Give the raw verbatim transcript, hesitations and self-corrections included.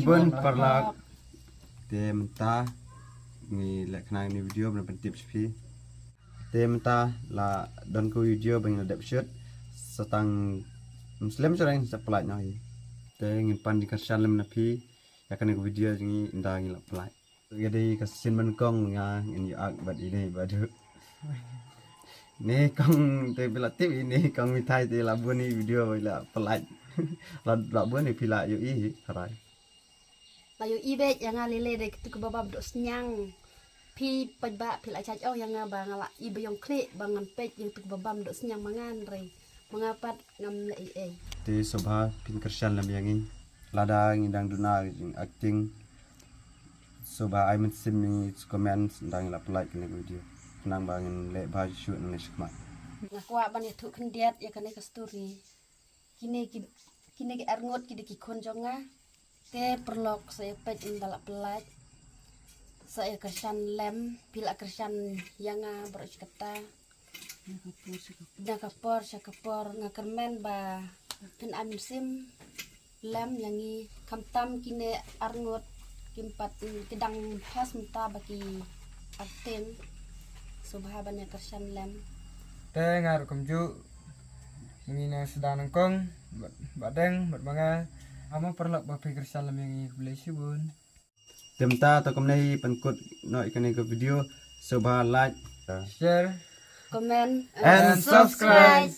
Bun paralok. Te mynta ngi leh kane ka video ban pyntip sha phi. Te mynta la don ka video ba ngi la dep shoot sa tang slem shuh ngi sa pynlait noh hi. Te ngin pan jingkyrshan lem na phi ïa kane ka video jong ngi ynda ngi la pynlait. Ka dei ka sien nyngkong nga ngin ïoh ak bad ine i Bah Duh. Ine i kong te phi la tip, ine i kong Mithai te la bun i video ba la pynlait. La, la bun i phi la ïohi hi, tharai. La ïohi beit ïa nga lei lei, dei katu kaba bam dohsniang. Phi paidbah phi la judge ong ïa nga ba nga la i ba ïong khlieh ba ngan peit ïa katu kaba bam dohsniang ma nga, hynrei ma nga pat ngam leh ei ei. Te sngewbha phin kyrshan lem ïa ngi. Lada ngi dang duna jingacting, sngewbha ai mynsiem ïa ngi, comment ynda ngi la pynlait kane ka video, khnang ba ngin leh bha shuh nangne shakhmat. Nga kwah ban ïathuh khyndiat ïa kane ka story. Kine ki, kine ki arngut ki dei ki khun jong nga. Te paralok, sa ïa peit ynda la pynlait, sa ïa kyrshan lem, phi la kyrshan ïa nga baroh shi katta. Na ka por sha ka por, nga kyrmen ba phin ai mynsiem lem ïa ngi, khamtam kine arngut kim pat, ki dang first mynta ba ki acting. Sngewbha ban ïa kyrshan lem. Te nga ruh kumjuh, ngi na sdang nyngkong, Bah, Bah Deng bad ma nga. Amo paralok ba phi kyrshan lem ïa ngi, khublei shibun. Te mynta to kumne pynkut noh ïa kane ka video. Sngewbha like, share, comment and subscribe.